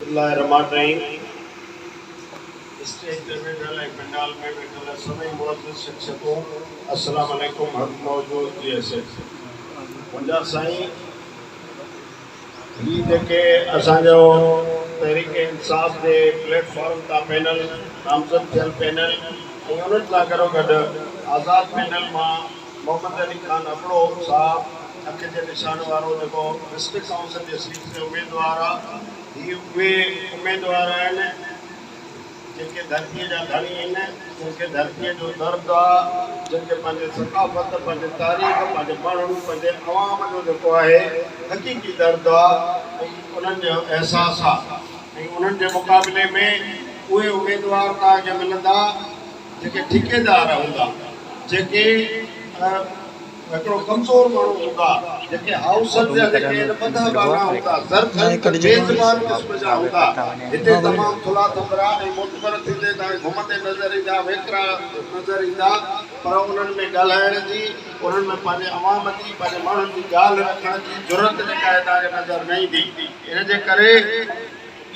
الله الرحمٰن الرحيم اسٽيج تي ويٺل ۽ پنڊال ۾ ويٺل سڀئي معزز شخصيتون السلام عليڪم حق موجود جي ايس ايف منهنجا سائين هي جيڪي اسان جو تحريڪ انصاف جي پليٽ فارم تان پينل نامزد ٿيل پينل ۽ انهن سان گڏوگڏ آزاد پينل مان محمد علي خان ابڙو صاحب اک جي نشان وارو جيڪو ڊسٽرڪٽ ڪائونسل جي سيٽ تي اميدوار آ هي اهي اميدوار آهن جيڪي ڌرتيء جا ڌڻي آهن جن کي ڌرتيء جو درد آ جن کي پنهنجي ثقافت پنهنجي تاريخ پنهنجي ماڻهن پنهنجي عوام جو جيڪو آهي حقيقي درد آ ۽ انهن جو احساس آ ۽ انهن جي مقابلي ۾ اهي اميدوار توهان کي ملندا جيڪي ٺيڪيدار هوندا، جيڪي هڪڙو ڪمزور ماڻهو هوندا، جيڪي هائوسن جا جيڪي آهن ٻڌا ٻانا هوندا، زرخريد بي زبان قسم جا هوندا. هتي تمام ٿلها ٿٻرا ۽ معتبر ٿيندي توهان کي گهمندي نظر ايندا، ويڪرا نظر ايندا، پر انهن ۾ ڳالهائڻ جي، انهن ۾ پنهنجي عوام جي، پنهنجي ماڻهن جي ڳالهه رکڻ جي جرئت جيڪا آهي توهان کي نظر نه ايندي. ان جي ڪري.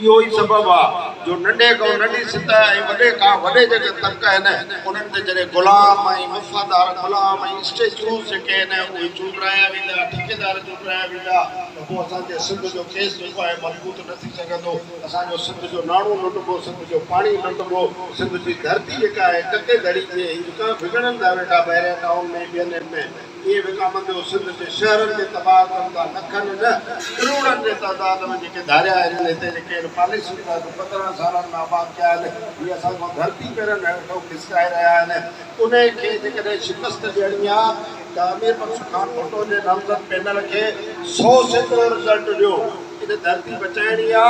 اهو ئي سبب آ جو ننڍي کان ننڍي سطح ۽ وڏي کان وڏي جيڪي طبقا آهن انهن تي جڏهن غلام ۽ وفادار غلام ۽ اسٽيچوز جيڪي آهن اهي چونڊرايا ويندا، ٺيڪيدار چونڊرايا ويندا ته پوء اسان جي سنڌ جو ڪيس جيڪو آهي مضبوط نه ٿي سگهندو. اسان جو سنڌ جو ناڻو لٽبو، سنڌ جو پاڻي لٽبو، سنڌ جي ڌرتي جيڪا آهي ڪتي ڌڙي جي هي وڪڻن ٿا ويٺا بحريا ٽائون ۾ ٻين ۾. اهي وڪامنديو سنڌ جي شهرن کي تباهه ڪن ٿا، لکن نه ڪروڙن جي تعداد ۾ جيڪي ڌاريا آهن هتي جيڪي هن پاليسين تحت 15 سالن ۾ آباد ڪيا آهن، هي اسان کان ڌرتي پيرن هيٺئون کسڪائي رهيا آهن، انهي کي جيڪڏهن شڪست ڏيڻي آ ته امير بخش خان ڀٽو جي نامزد پينل کي 100% رزلٽ ڏيو، ان ڌرتي بچائڻي آ،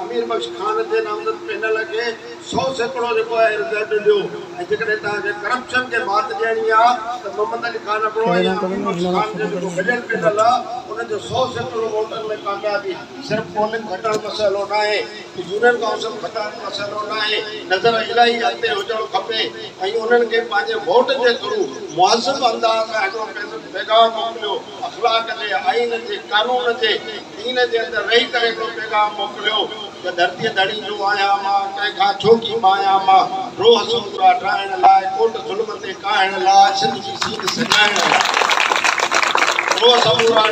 امير بخش خان جي نامزد پينل کي 100% جيڪو آهي رزلٽ ڏيو ۽ جيڪڏهن توهان کي ڪرپشن کي مات ڏيڻي آ ته محمد علي خان ابڙو ۽ امير بخش خان جو جيڪو گڏيل پينل آ ان جو 100% ووٽن ۾ ڪاميابي صرف پولنگ گهٽڻ مسئلو ناهي يونين ڪائونسل گهٽائڻ مسئلو ناهي نظر الاهي اڳتي هجڻ کپي ۽ انهن کي پنهنجي ووٽ جي ٿرو مهذب انداز سان هڪڙو پيغام موڪليو اخلاق جي آئين جي قانون جي دين جي اندر رهي ڪري هڪڙو پيغام موڪليو ته ڌرتيء ڌڻي جو آهيان مان، ڪنهن کان ڇو ڪي ڀانئيان مان، روهه سمورا ڊاهڻ لاء، ڪوٽ ظلم تي ڪاهڻ لاء، سنڌ جي سينڌ سجائڻ لاء، روهه سمورا.